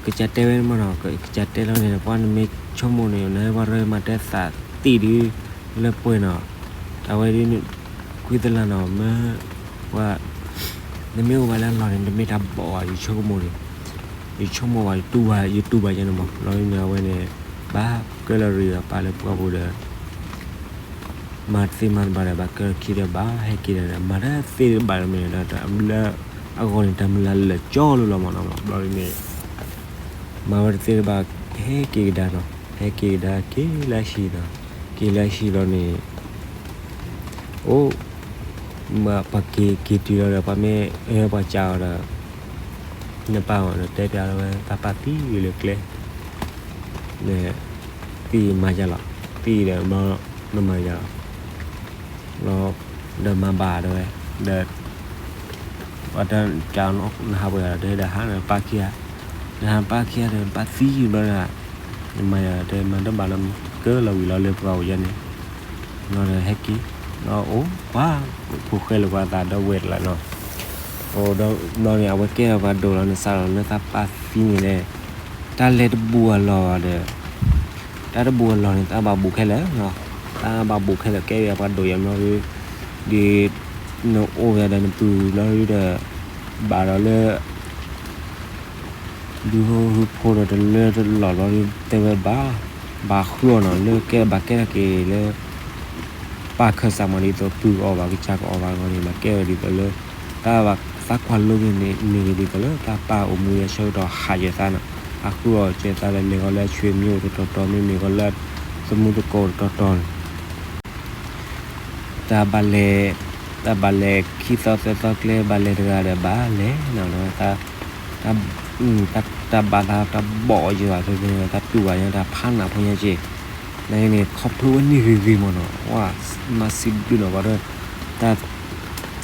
ကစၢ်တဲဝဲမးနီၤ, ကစၢ်တဲလီၤန့ၣ် ပှၤနမ့ၢ်ဆိကမိၣ်န့ၣ် နဟဲပှၤရဲမၤတဲသးသံၣ်ဒုး လၢပှဲၤနီၤ, အဝဲဒ်န့ၣ် ကွံသလၢ်နီၤ မ့ၢ် ပှၤ နမ့ၢ်အိၣ်ဘၣ်လၢအလီၢ်န့ၣ် တမ့ၢ်တၢ်ဘီၣ်ဘၣ် ယဆိကမိၣ်န့ၣ်, ယဆိကမိၣ်ဘၣ် ယတူၢ်ဘၣ် ယတူၢ်ဘၣ်ယဲန့ၣ်မး. ဘျီဒ်န့ၣ် အဝဲန့ၣ် ဘၣ်ကဲလီၤရံၣ်အပၢ်လၢပှၢ်ပူၤဒီး မၤတသ့မၤတဘၣ်ဒီး ဘၣ်ကဲလီၤခံဒီး ဘၣ်ဟဲက့ၤဒီး မၤတသ့တဘၣ်လၢၤမ့ၢ်ဒီး လၢအဂီၢ်န့ၣ် တၢ်မုၢ်လၢ်လၢာ်ကၠီလၢလီၤမးနီၤ. ဘျီဒ်န့ၣ် မၤဝဲတသ့တဘၣ် ဟဲက့ၤကဒါနီၤ, ဟဲက့ၤကဒါ က့ၤလၢဟံၣ်နီၤ, က့ၤလၢဟံၣ်လီၤန့ၣ် အိၣ် ပှၤက့ၤက့ၤတုၤလီၤဒီး ပှၤမ့ၢ်အၢပှၤကးအီၤဒီး နပၢ်အီၤဒီး တဲပၠးလီၤဝဲ သးပၢ်သံဝံၤလၢကျဲ န့ၣ် သံမၤယါလီၤ, သံဒီး နမၤယါလီၤ ဒီးမၤဘၣ်ဒီးဝဲ ဒီး ပှၤတကးနီၤ နဟးပှဲၤဒီး ဒီးဟးနပၢ်ခံဂၤ, ဒီးဟးပၢ်ခံဂၤဒီး ပၢ်သံဘျီဒီး နမၤယါဒီး မၤတဘၣ်လၢ ကဲလီၤဝံၤလီၤလၢပှၢ်ပူၤယဲန့ၣ် လီၤဒီးဟဲက့ၤ လီၤအိၣ်ပှၤ ဖိၣ်ဃဲလၢပှၤသးဒီဝဲၢ်တလးနီၤ, ဒီးဘျီန့ၣ် အဝဲကဲထီၣ်ပှၤဒိၣ်လီၤန့ၣ် စးထီၣ်လၢသးပၢ်သံန့ၣ်လဲၣ်, တၢ်လဲၤတဘူးအလီၢ်ဘၣ်ဒီး တၢ်တဘူးအလီၢ်န့ၣ် သးဘၣ်ဘူးခဲလၢာ်, သးဘၣ်ဘူးခဲလၢာ် ကဲဝဲပှၤဒိၣ်ယၤဘျီဒီး ဒ်နအိၣ်ဝဲဒီးနပုၢ်ဘျီဒီး ဘၣ်ဒီးလၢ ဒုးဟိဟိဖိဒီးတလၢတလီၢ်ဘျီဒီး တဲဝဲဘၣ်, ဘၣ်ဃုအီၤနီၤ လၢကဲဘၣ်ကဲထီၣ်က့ၤလၢ ပၢ်ခၢၣ်စးမးဒ်သိး ပုၢ်ကအီၣ်ဘၣ်ကစၢ်ကအီၣ်ဘၣ်အဂီၢ်န့ၣ် ဘၣ်ကဲဝဲဒ်သိးလၢ တၢ်ဘၣ်သးကွၢ်လိက့ၤန့ၣ် မ့ၢ်ဂ့ၤဒ်သိးလၢ တၢ်ပၢ်အိၣ်မူအဆၢကတီၢ်ဟးယဲၢ်သးနီၤ, အဃုအီၤကဲသးလၢလဲၤဃီလၢအဆွေမျိုးတတီၤတီၤ မ့မ့ၢ်ဃီလၢ သမူသကိးတတီၤတီၤန့ၣ် တၢ်ဘၣ်လဲၤ, တၢ်ဘၣ်လဲၤခံသီသၢသီကျဲ ဘၣ်လဲၤတဂၤဒီးဘၣ်လဲၤနီၤ, တၢ်ဘၣ်သးတၢ်ဘီၣ်အီၤယဲၢ်ဘၣ်ဖဲဖဲန့ၣ် တၢ်တူၢ်ဘၣ်ညါတၢ်ဖးနးဖိညါက့ၤ, နာ်က့န့ၣ် ခီဖျိဝဲန့ၣ်ဂ့ၤဂ့ၤမးနီၤ, ဝဲမၤစံးဘျုးနီၤ ပှၤဒီး တၢ်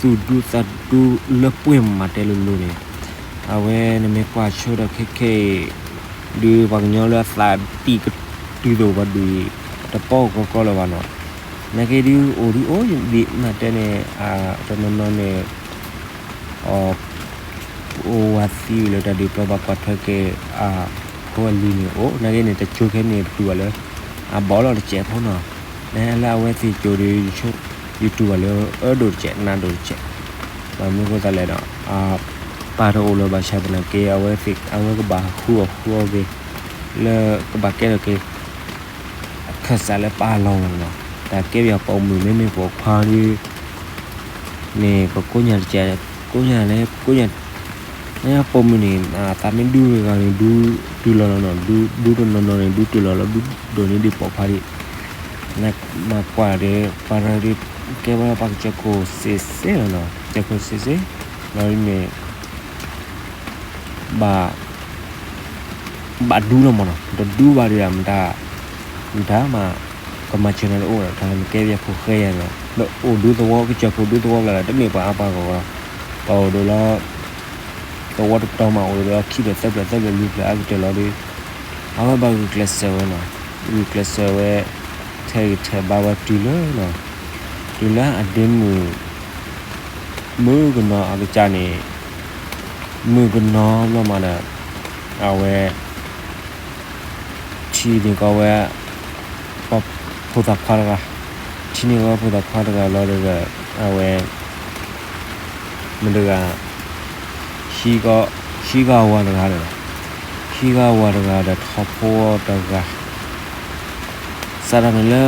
သူၣ်ဒူသးဒူလၢပှဲၤမးတဲလိၤလိၤန့ၣ်, အဝဲနမ့ၢ်ကွၢ်ဆၢကတီၢ်ခဲခဲအံၤ ဒုးပှၤကညီလၢအသးတံၢ်ကတုၤသိးပှၤဒုးအံၤ တပီၢ်ကီကီလၢၤဘၣ်နီၤ, နာ်က့ဒုးအိၣ်ဒုးအိၣ်ဒ်မးတဲန့ၣ် တနီၤနီၤန့ၣ် အိၣ်ဝဲသံဝံၤလၢတၢ်ဒုးပျီဘၣ်ကွၢ်ထွဲက့ၤ ဖိအလံၤန့ၣ်အိၣ် နာ်က့န့ၣ် တကၠိခဲန့ၣ် ပတူၢ်ဘၣ်လၢ အဘီၣ်လီၤတစဲးဖိနီၤ, နဟဲလၢအဝဲသ့ၣ်ကၠိဒီး ယတူၢ်ဘၣ်လၢအဒိၣ်တစဲး နးဒိၣ်တစဲး, ဘၣ်မနုၤအဃိသတးလဲၣ်ဒီး ပၢ်တအိၣ်လၢၤဘၣ်ဆၣ်သနာ်က့ အဝဲသ့ၣ် အဝဲကဘၣ်ဃုအီၣ်ဃုအီက့ၤ လၢကဘၣ်ကဲထီၣ်က့ၤ အခၢၣ်စးလၢပၢ်လီၤမးနီၤ, တၢ်ကဲပယီၤပိာ်မုၣ်မ့မ့ၢ်ပိာ်ခွါဒီး န့ၣ် ပကိးညါတကဲး, ကိးညါလၢ ကိးညါ ပိာ်မုၣ်န့ၣ် သးမ့ၢ်ဒူတဂၤန့ၣ် ဒူတုၤလီၤလီၤနီၤ, ဒူတနီၤနီၤန့ၣ် ဒူတုၤလီၤလီၤ ဒူဒိၣ်န့ၢ်ဒံးပိာ်ခွါဒံး, နမၤကွၢ်ဒီး ပှၤတဂၤဒီး ကဲဝဲပှၤကစၢၢ်ခိၣ်စ့စ့လီၤနီၤ, ကစၢၢ်ခိၣ်စ့စ့, ဘျီဒ်န့ၣ် ဘၣ် ဘၣ်ဒူလီၤမးနီၤ, တဒူဘၣ်ဒီး မတၤ မတၤမး ကမၤစၢၤနၤတအိၣ်ဒီး တၢ်လၢနကဲပယီၤဖိဃဲယၤန့ၣ်, ဒီးအိၣ်ဒူသဝီ ကစၢၢ်ခိၣ်ဒူသဝီကျါဒီး တမ့ၢ်ပှၤအါပှၤဂီၢ်ဂီၢ်, ပှၤအိၣ်ဒီးလၢ သဝီတတီၤမး အိၣ်ဒီးလၢခံဖျၢၣ်သၢဖျၢၣ်သၢဖျၢၣ်လွံၢ်ဖျၢၣ်အါကတၢၢ်လီၤဒီး အဝဲဘၣ်ဂုာ်ကျဲးစၢးဝဲနီၤ, ဂုာ်ကျဲးစၢးဝဲ ထဲဂံၢ်ထဲဘါဝဲတုၤလၢနီၤ, တုၤလၢအဒ့မုၣ် မုၣ်ကနီၤအကစၢ်န့ၣ် မုၣ်ကနီၤဘျီမးဒီး အဝဲ ထံၣ်န့ၢ်ကီးဝဲ ပှၤဖိသၣ်ခွါတဂၤ, ထံၣ်န့ၢ်ကီးဖိသၣ်ခွါတဂၤလီၤဒီး အဝဲ မတၤတဂၤ ဟံးကီး ဟံးကီးအဝၤတဂၤဒီး ဟံးကီးအဝၤတဂၤဒီးထီၣ်ဖိတဂၤ စးထီၣ်န့ၣ်လၢ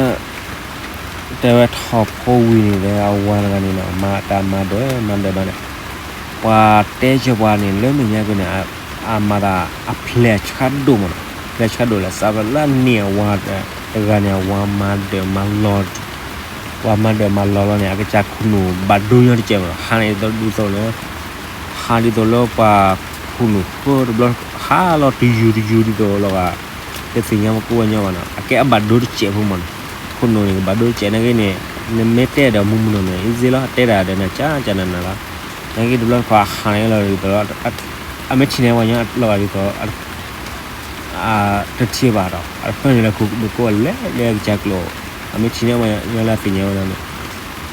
တဲဝဲထီၣ်ဖိဝံၤန့ၣ်ဒီး အဝၤတဂၤန့ၣ်နီၤ မၤတၢ်မၤဒၢးမၤဒၢးမၤဒၢး, ပှၤတဲဆၢပှၤန့ၣ် လၢမဲာ်ညါက့ၤန့ၣ် အမၤသးအဖျဲၣ်ဆါဒိၣ်မးနီၤ, ဖျဲၣ်ဆါဒိၣ်လၢ စးထီၣ်လၢအန့ၢ်အဝၤတဂၤန့ၣ် အဝၤမၤဒၢးမၤလီၤ ပှၤမၤဒၢးမၤလီၤလီၤန့ၣ် အကစၢ်ခိၣ်နူာ်ဘၣ်ဒိညီတကဲးမးနီၤ, ဟးန့ၣ်ဒ်သိးလၢ ဟးဒ်သိးလၢပှၤခိၣ်နူာ်ဃၢတဘျီ ဟးလီၤတယူၤတယူၤဒ်သိးလီၤဂာ် တသ့ၣ်ညါပှၤကိးပှၤညီဘၣ်နီၤ, အကဲအဘၣ်ဒိတစဲးဖိမးနီၤ, ခိၣ်နူာ်န့ၣ် ကဘၣ်ဒိတစဲးနာ်က့န့ၣ် နမ့ၢ်တဲဒီးမုၢ်မုၢ်နီၤန့ၣ် easy လီၤ တဲဒၣ်ဒီးနကကနနၤလီၤ, နာ်က့တဘျီတခီၣ်အဟးန့ၣ်လီၤဒ်သိး အမ့ၢ်ထံၣ်န့ၢ်ပှၤညီလီၤဂာ်ဒ်သိး တထံၣ်ဘၣ်ဒီး အတဖျၢၣ်န့ၣ်လၢခိၣ်ဒိၣ်ကိးလဲၣ်လၢအကစၢ်ကျိာ်, အမ့ၢ်ထံၣ်န့ၢ်ပှၤညီလၢအသ့ၣ်ညါဝဲဒၣ်န့ၣ်,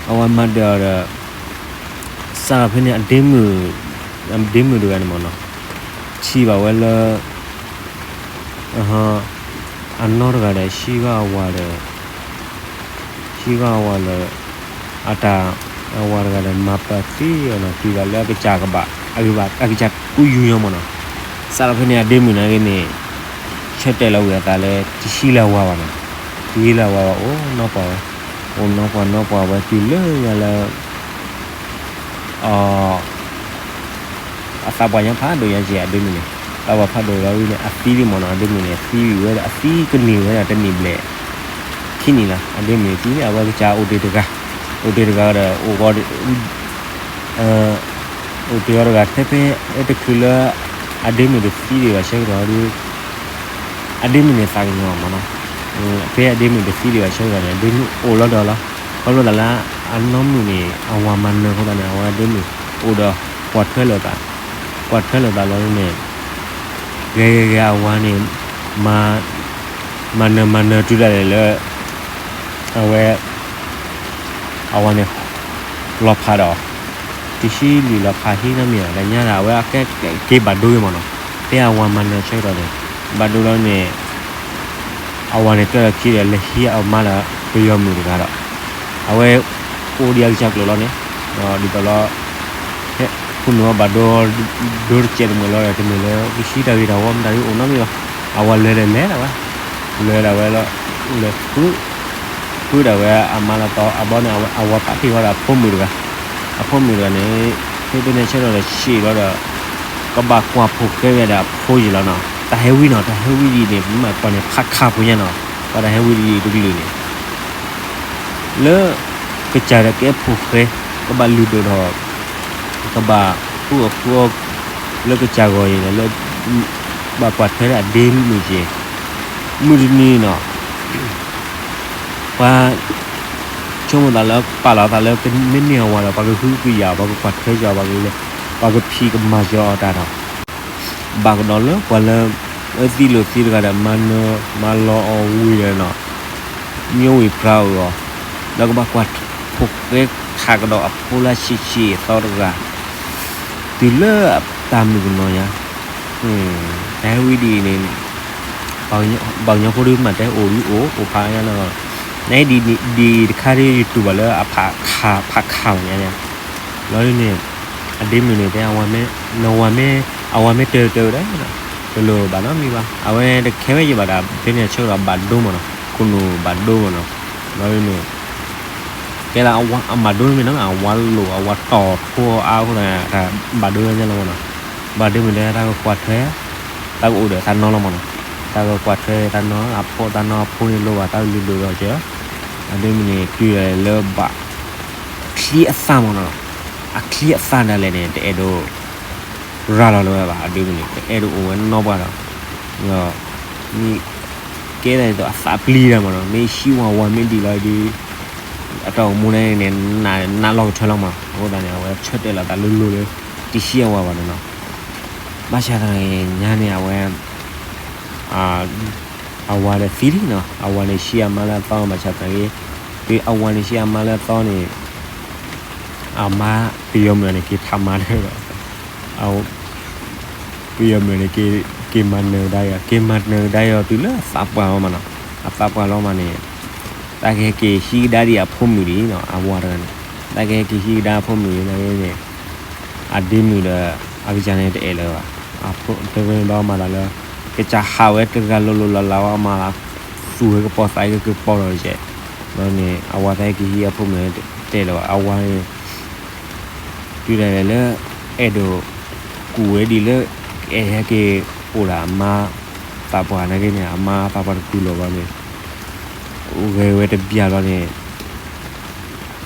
အဝၤမၤဒၢးအီၤဒီး စးထီၣ်ဖဲန့ၣ် အဒ့မုၣ်, အဒ့မုၣ်တဂၤန့ၣ်မးနီၤ, ထံၣ်ဘၣ်ဝဲလၢ အနီၢ်တဂၤဒီး ဟံးဂီၢ်အဝၤဒီး ဟံးဂီၢ်အဝၤဒီး အတၢ် အဝၤတဂၤဒီး မၤပၢၤသံအီၤနီၤ, တုၤဘၣ်လၢအကစၢ်ကဘၣ် အကဘၣ် အကစၢ်ကူယူညီမးနီၤ, စးထီၣ်ဖဲန့ၣ် အဒ့မုၣ်နာ်က့န့ၣ် ဆၢတဲာ်လီၤဝံၤအသးလၢ တဟံးလၢၤဝၤဘၣ်နီၤ, တဟံးလၢၤဝၤဘၣ် အိၣ်နီၢ်ပှၢ်ဝဲ, အိၣ်နီၢ်ပှၢ်နီၢ်ပှၢ်ဝဲတုၤလၢညါလၢ အသးပှၢ်ညါဖးဒိၣ်ညါက့ၤ အဒ့မုၣ်န့ၣ်, သးပှၢ်ဖးဒိၣ်လီၤန့ၣ် အသံဒံးမးနီၤ, အဒ့မုၣ်န့ၣ် အသံဝံၤဝဲဒၣ် အသံကန့ၢ်ဝဲဒၣ်တနံၣ်ဘျဲၣ် ခံနံၣ်လီၤ, အဒ့မုၣ်န့ၣ်သံ အဝဲကစၢ်အိၣ်တ့ၢ်တဂၤ, အိၣ်တ့ၢ်တဂၤဒီး အိၣ်ဂီၢ် အိၣ်တ့ၢ်အီၤတဂၤ ဖဲဖဲတချုးလၢ အဒ့မုၣ်တသံဒံးဘၣ်ဆၢကတီၢ်ဒီး အဒ့မုၣ်န့ၣ်သးကညီၤမးနီၤ, ဖဲအဒ့မုၣ်တသံဒံးဘၣ်ဆၢကတီၢ်န့ၣ် အဒ့မုၣ်အိၣ်လီၤဒီးလီၤ, ခီဖျိသးလၢ အနီၢ်မုၣ်န့ၣ် အဝၤမၤနၢၤအဃိသတးန့ၣ် အဝဲအဒ့မုၣ်အိၣ်ဒီး ကွၢ်ထွဲလိာ်သး, ကွၢ်ထွဲလိာ်သးလီၤန့ၣ် ဂဲၤဂဲၤဂဲၤအဝၤန့ၣ် မၤနၢၤမၤနၢၤတုၤဒၣ်လဲာ်လၢ အဝဲ အဝၤန့ၣ် လီၤဖးဒီး တဆံလွံၢ်လီၤဖးဟံးနီတမံၤ တညါဒီး အဝဲအကဲက့ၤဘၣ်ဒိဂ့ၤမးနီၤ, ဖဲအဝၤမၤနၢၤဆၢကတီၢ်န့ၣ် ဘၣ်ဒိလီၤန့ၣ် အဝၤန့ၣ်တၢၢ်လီၤခံဒီး လဲၤဟံးအမါလၢပယီၤမုၣ်တဂၤဒီး အဝဲအိၣ်ဒံးအကစၢ်ကျိၤလီၤန့ၣ် ဒီးဒ်သိးလီၤ ဖဲဖိမုၣ်အီၤဘၣ်ဒိ ဒိတစဲးတမှဲာ်လီၤဒီး တမ့ၢ်လၢ ကဟံးတၢ်ဂ့ၤတၢ်ဝီမတၤဂ့ၤအိၣ်နီတမံၤဘၣ်, အဝၤလဲၤဒီးလဲၤဒၣ်ဝဲ လဲၤဒၣ်ဝဲလီၤ လဲၤဃု ဃုဒၣ်ဝဲအမါလၢအသီ အဘီန့ၣ် အဝၤပာ်တ့ၢ်ဝဲဒၣ်အဖိမုၣ်တဂၤ, အဖိမုၣ်တဂၤန့ၣ် ဖဲဖဲန့ၣ်ဆၢကတီၢ်ဒီးဆံးလီၤဒီး ကဘၣ်ကွၢ်ဖိဃဲဝဲဒၣ်အဖိယံာ်လီၤနီၤ, တၢ်ဟဲဝံနီၤ တၢ်ဟဲဝံဒ်အံၤန့ၣ် ပမ့ၢ်ကွၢ်န့ၣ် ဖးခးဖိညါနီၤ, ပှၤတၢ်ဟဲဝံဒ်အံၤတကလုာ်န့ၣ် လၢကစၢ်ဒီးကဲဖိဃဲ ကဘၣ်လုၢ်ဒိၣ်ထီၣ် ကဘၣ်ဃုအီၣ်ဃုအီ လၢကစၢ်ဂီၢ်အံၤန့ၣ် လၢ ဘၣ်ကွၢ်ထွဲဒၣ်အဒ့မုၣ်က့ၤ မုၢ်တနံၤနီၤ ပှၤ ဆိကမိၣ်သးလၢပာ်လီၤသးလၢကမ့ၢ်န့ၢ်အဝၤဒီး ပှၤကဟုကယာ် ပှၤကကွၢ်ထွဲကီၤ ပှၤကလဲၤ ပှၤကဖံးကမၤကီၤအီၤတၢ်ဒီး ဘၣ်ကဒီးလၢပှၤလၢ အသံလိာ်သံတဂၤဒီး မၤနၢၤမၤလီၤအီၤဝံၤဒီးနီၤ ညိဝံၤပြါအီၤ ဒီးကဘၣ်ကွၢ်ဖိဃဲထးကဒီးအဖိလၢဆံးဆံးအသီတဂၤ တုၤလၢတၢ်မုၣ်ကနီၤညါ တၢ်ဟဲဝံဒ်အံၤန့ၣ် ပှၤကညီဖိဒုးမၤတဲအိၣ်ဒ်အိၣ် အိၣ်ဖးညါနီၤ, နဒ်အံၤတခါဒ်ယတူၢ်ဘၣ်လၢအဖးခး ဖးခးလီၤညါညါ လီၤဒ်န့ၣ် အဒ့မုၣ်န့ၣ်တဲ အဝၤမ့ၢ် အဝၤမ့ၢ်တၢၢ်တၢၢ်ဒီး တလိၣ်ဘၣ်နီတမံၤဘၣ်, အဝဲတခဲဝဲယံၤဘၣ်ဒီး ဖဲန့ၣ်ဆၢကတီၢ်ဘၣ်ဒိမးနီၤ, ခိၣ်နူာ်ဘၣ်ဒိမးနီၤ, လီၤဒ်န့ၣ် ကဲလၢအဝၤအမၤဒိမ့ၢ်နီၤ အဝၤလိာ်အဝၤတီၢ်ထိအါအဃိသတးန့ၣ် တၢ်ဘၣ်ဒိလၢညါလီၤမးနီၤ, ဘၣ်ဒိမ့ၢ်တဲတၢ်ကကွၢ်ထွဲ တၢ်ကအိၣ်ဒီးသးနီလီၤမးနီၤ, တၢ်ကကွၢ်ထွဲသးနီ အဖိသးနီအဖိန့ၣ်လိၣ်ဘၣ်တၢ်ကလုၢ်ဒိၣ်ထီၣ်က့ၤ, အဒ့မုၣ်န့ၣ် တုၤလၢဘၣ် အချံအသၣ်မးနီၤ, အချံအသၣ်ဒၣ်လဲာ်န့ၣ် တအဲၣ်ဒိး ရၤလီၤလၢၤဝဲဘၣ် အဒ့မုၣ်န့ၣ် တအဲၣ်ဒိးအိၣ်ဝဲနီတပှၢ်ဒီး ဒီး မ့ၢ်ကဲဒၣ်ဒ်သိးအသးပျံၤတၢ်မးနီၤ, မ့ၢ်ဟံးဝၤဝၤမ့ၢ်ဒံးလီၤဒီး အတၢ်အိၣ်မူန့ၣ်န့ၣ် နးလီၤကထၢလီၤမးနီၤ, အဃိသတးန့ၣ် အဝဲဆၢတဲာ်လီၤသးလိၤလိၤလၢ တဟံးအဝၤဘၣ်န့ၣ်နီၤ, ဘၣ်ဆၣ်သနာ်က့ ညါန့ၣ် အဝဲ အဝၤဒီးသံလံနီၤ, အဝၤန့ၣ်ဟံးအမါလၢအသီ ဘၣ်ဆၣ်သနာ်က့ တုၤအဝၤန့ၣ်ဟံးအမါလၢအသီန့ၣ် အမါပယီၤမုၣ်န့ၣ် က့ၤထးမၤဒီး ပယီၤမုၣ်န့ၣ် က့ၤမၤနၢၤကဒါအီၤ က့ၤမၤနၢၤကဒါအီၤတုၤလၢအသးပှၢ်လီၤမးနီၤ, အသးပှၢ်လီၤမးန့ၣ် တၢ်ကဟဲက့ၤဟံးကဒါဒံးအဖိမုၣ်ဒံးနီၤ, အဝၤတဂၤန့ၣ် တၢ်ကဟဲက့ၤဟံးကဒါအဖိမုၣ်န့ၣ် အဒ့မုၣ်ဒီး အကစၢ်န့ၣ်တအဲၣ်လၢၤဘၣ်, အဖိတဂ့ၤဘၣ်မၤသးလၢ ကစၢ်ဟးဝဲတဂၤလိၤလိၤလးလးဝဲမး သူၣ်ဝဲကပီၤသးဝဲကပီၤဒီးကဲ, ဒီးန့ၣ် အဝၤတၢ်ကဟံးအဖိမုၣ်န့ၣ် တအဲၣ်လၢၤဘၣ်, အဝၤန့ၣ် တုၤဒၣ်လဲာ်လၢ အဲၣ်ဒိး ကူၣ်ဝဲဒ်လၢ အဲၣ်ဟဲက့ၤအိၣ်ဒီးအမါသးပှၢ်နာ်က့န့ၣ် အမါသးပှၢ်တတူၢ်လိာ်ဘၣ်န့ၣ် ဂဲၤဝဲတဘျီလီၤန့ၣ်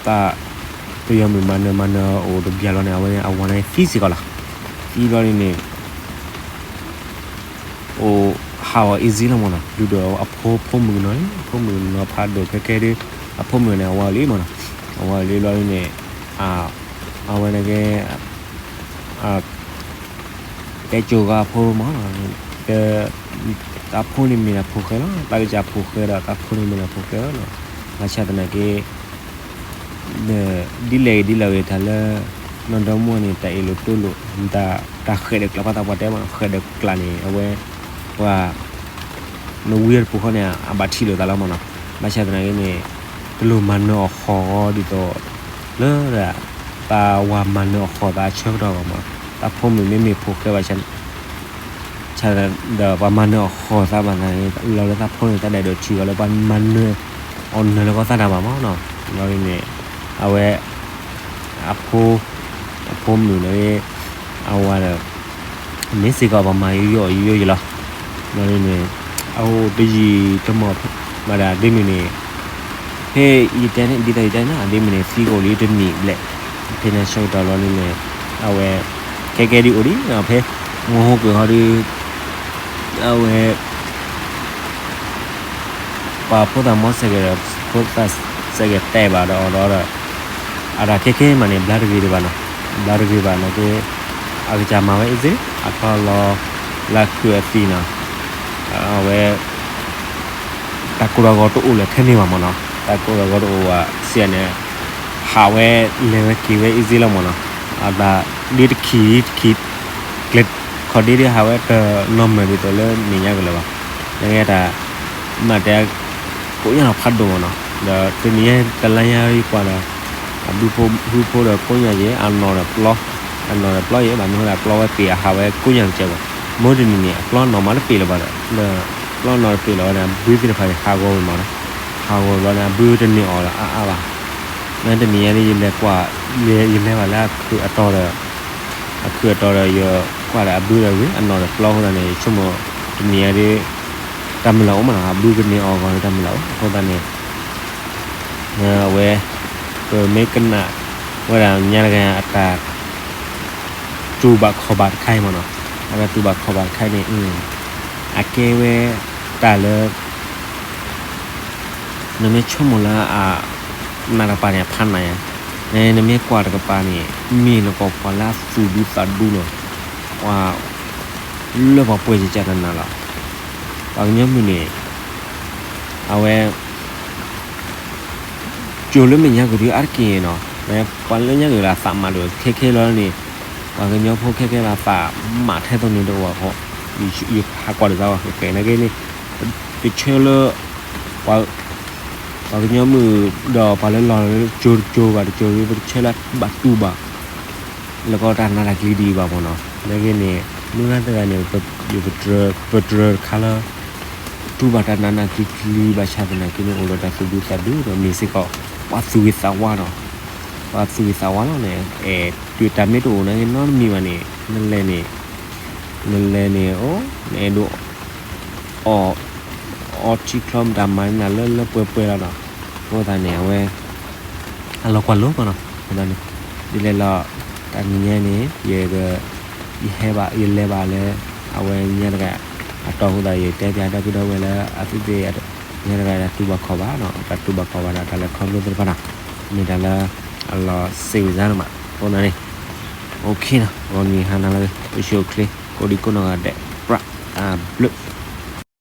တၢ်ပယီၤမုၣ်မၤနၢၤမၤနၢၤအိၣ်တဘျီလီၤန့ၣ် အဝဲန့ၣ် အဝၤန့ၣ်သံစ့ၢ်ကီးလီၤ, သံလီၤန့ၣ်န့ၣ် အိၣ်ဟးဂီၤ easy လီၤမးနီၤ, ဒုးဒီးအဖိဖိမုၣ်ကနီၤလံ, အဖိမုၣ်ကနီၤဖးဒိၣ်ခဲကဲဒ် အဖိမုၣ်န့ၣ် အဝၤလံမးနီၤ, အဝၤလံလီၤန့ၣ် အဝဲန့ၣ်ကဲ တဲကိၤဂီၤအဖိမးနီၤ, တၢ်ဖိန့ၣ်မ့ၢ်ဒၣ်ဖိဃဲလီၤ, တၢ်ကစၢ်ဖိဃဲဒီး တၢ်ဖိန့ၣ်မ့ၢ်ဒၣ်ဖိဃဲလီၤနီၤ, ဘၣ်ဆၣ်သနာ်က့ ဒ်လဲၣ်ဂ့ၤဒ်လဲၣ်ဂ့ၤ တၢ်လၢ နီၢ်ဒီမါန့ၣ် တၢ်အ့ၣ်လိာ်တိလိာ် တၢ် တၢ်ဃဲးဒီးကျး ပှၤသးပှၢ်တဲမးနီၤ, ဃဲးဒီးကျးန့ၣ် အဝဲ ပှၤ နဝံအတပူၤဃီန့ၣ် အဘၣ်ထံၣ်လိာ်သးလီၤမးနီၤ, ဘၣ်ဆၣ်သနာ်က့န့ၣ် တလိၣ်မၤနၢၤအီၤဃီဒ်သိး လၢ တၢ်ဝၤမၤနၢၤအီၤဃီသးဆၢကတီၢ်ဘၣ်မး, တၢ်ဖိမုၣ်မ့မ့ၢ်ဖိဃဲဘၣ်ဆၣ် ဆၣ်ဒီးပှၤမၤနၢၤအီၤဃီသးဘၣ်သနာ်က့ လီၤလၢတၢ်ဖိန့ၣ် တၢ်ဒဲးဒိးထံၣ်အီၤလၢပှၤမၤနၢၤအီၤနၢၤလၢကီၢ်သးတၢ်ဘၣ်မးနီၤ, ဘျီဒ်န့ၣ် အဝဲ အဖိ အဖိမုၣ်န့ၣ် အဝၤဒီး မ့ၢ်စ့ၢ်ကီးပှၤမၤယိယိအီၤယိယိယိလီၤ, ဘျီဒ်န့ၣ် အအိၣ်တယံာ်တမီၢ်ဘၣ်ဒီး အဒ့မုၣ်န့ၣ် ဖဲယတဲန့ၣ် ဒ်သိးယတဲန့ၣ် အဒ့မုၣ်န့ၣ် သံကအိၣ်လံတနံၣ်ဘျဲၣ်, ဖဲန့ၣ်ဆၢကတီၢ်လီၤန့ၣ် အဝဲ ခဲကဲဒ်အိၣ်ဒံး ဖဲ မဟိကွံာ်ဟီဒ် အဝဲ ပှၤဖိသၣ်မီစဲးကဲးဒီး ဖိသၣ်စဲးကဲးတဲဘၣ်ဒီးအီၤဒီး အတၢ်ခဲခဲမးန့ၣ် ဘျါတဂ့ၤဒံးဘၣ်နီၤ, ဘျါတဂ့ၤဘၣ်နာ်က့ အကစၢ်မၤဝဲအ့ၣ်စ့ အထီၣ်လီၤလၢခုၣ်အသံးနီၤ, အဝဲ တၢ်ကိၢ်တၢ်ဂီၤတအိၣ်လၢၤထဲန့ၣ်ဘၣ်မးနီၤ, တၢ်ကိၢ်တၢ်ဂီၤတအိၣ်ဘၣ်စ့ၢ်န့ၣ် ဟးဝဲလဲၤဝဲက့ၤဝဲအ့ၣ်စ့လီၤမးနီၤ, အတၢ်ဒ့တခံ တခံ ကျဲခီၣ်ဒ့ဒ်ဟးဝဲတနီၤမၢၢ်ဒ်သိးလၢမဲာ်ညါကလၢၤဘၣ်. နကဲတၢ် မ့ၢ်တဲ ကိးညါလီၤဖးဒိၣ်မးနီၤ. ဒီးတနံၤညါတလါညါအံၤကွၢ်ဒီး အဘုဖိ ဘုဖိဒီးကိးညါယဲ အနီၢ်ဒီးပျီ, အနီၢ်ဒီးပျီယဲ ဘၣ်မနုၤဃိဒီးအပျီဝဲပ့ၤအဟးဝဲကိးညါတကဲးဘၣ်. မ့ၢ်တနံၤန့ၣ် အပျီနီၢ်မးတပ့ၤလၢၤဘၣ်ဒီး ပျီနီၢ်တပ့ၤလၢၤဘၣ်န့ၣ် အဘုသ့ၣ်တဖၣ်န့ၣ် ဟးဂီၤဝဲမးနီၤ. ဟးဂီၤဘျီန့ၣ် အဘုတန့ၢ်အီၣ်ဒီးအါအါဘၣ်. မ့ၢ်တနံၤညါန့ၣ် ယလဲၤကွၢ် ယလဲၤဘၣ်လၢအခုးအတီၤဒီး အခုးအတီၤဒီး ယကွၢ်ဒီးအဘုဒီးဂ့ၤ အနီၢ်ဒီးပျီအဃိသတးန့ၣ် ယဆိကမိၣ်တနံၤညါဒ် တၢ်မုၢ်လၢ်အိၣ်မးနီၤ, အဘုကန့ၢ်အီၣ်ဂီၤဒီးတၢ်မုၢ်လၢ်အိၣ်အဃိသတးန့ၣ် အဝဲ ပမ့ၢ်ကနၣ်ဝဲဒၣ်ညါတဂၤအတၢ် တူၢ်ဘၣ်ခီၣ်ဘၣ်တခါအံၤမးနီၤ, အတၢ်တူၢ်ဘၣ်ခီၣ်ဘၣ်တခါအံၤန့ၣ် အကဲဝဲတၢ်လၢ နမ့ၢ်ဆိကမိၣ်လၢအ နးတကပၤန့ၣ် အဖးနးယါ, နမ့ၢ်ကွၢ်တကပၤန့ၣ် မ့ၢ်နကီၢ်ပှၤလၢအသူၣ်ဒူသးဒူနီၤ, ပှၤ လၢပှၤပှဲၤကကနးနးလီၤ. ပှၤကညီမုၢ်န့ၣ် အဝဲ ကၠိလၢမဲာ်ညါကဒုအါတက့ၢ်နီၤ, ပှၤလၢညါက့ၤလၢအသးမးဒီး ခဲခဲလီၤန့ၣ် ပှၤကညီဖိခဲခဲလၢအသးမးထဲသိးန့ၣ်တအိၣ်ဘၣ်ဃီ, ယဟးကွၢ်တသးဝဲဃဲဃဲနာ်က့န့ၣ် တဆၢလၢ ပှၤကညီမုၢ်ဒီးပှၤလၢလီၤလၢကၠိတကၠိဘၣ်တကၠိ ပတဆၢလၢဘၣ်တူၢ်ဘၣ် လၢကီတၢ်နးတၢ်ကျံၤဒံးဘၣ်မးနီၤ, နာ်က့န့ၣ် မုၢ်ဂၤသၢဂၤန့ၣ် ပတြၢၤတခါလၢ တူၢ်ဘၣ်တၢ်နးနးကျံၤကျံၤဘၣ်ဆၣ်သနာ်က့န့ၣ် အိၣ်ဒီးတၢ်သူၣ်ဒူသးဒူဒီးမ့ၢ်စ့ၢ်ကီး ပှၤသူၣ်ဂ့ၤသးဝါနီၤ, ပှၤသူၣ်ဂ့ၤသးဝါလီၤန့ၣ် အဲၣ်ဒိးတၢ်မ့ၢ်တအိၣ်နာ်က့နီတမံၤဘၣ်န့ၣ် နလဲၤန့ၣ် နလဲၤန့ၣ် အိၣ် နအဲၣ်ဒိး အီၣ် အီထံချီမတၤမၤန့ၢ်နၤလၢလၢပှဲၤပှဲၤလီၤနီၤ, အဃိသတးန့ၣ် အဝဲ အလီၤကွၢ်လိမးနီၤ, အဃိသတးန့ၣ် ဒ်လဲၣ်လီၤ တနံၤညါန့ၣ် ယ ယဟဲဘၣ် ယလဲၤဘၣ်လၢ အဝဲညါတဂၤ အတီၢ်အဃိသတး ယတဲပၠးဒီပုၢ်ဒီဝဲၢ်လၢ အသုသ့ၣ် ညါတဂၤတၢ်တူၢ်ဘၣ်ခီၣ်ဘၣ်နီၤ, တၢ်တူၢ်ဘၣ်ခီၣ်ဘၣ်ဒီးတၢ်လဲၤခီဖျိသ့ၣ်တဖၣ်နီၤ, မ့ၢ်တၢ်လၢ အလီၤစံးဝံၤစါန့ၣ်မး, အဃိသတးန့ၣ် OKနီၤ, ဂီၤနံၤဟါနၤလၢ အိၣ်ဆူၣ်အိၣ်ချ့ ကိးဒံကိးနီၢ်ဂၤဒဲး ပြး တၢ်ဘျုး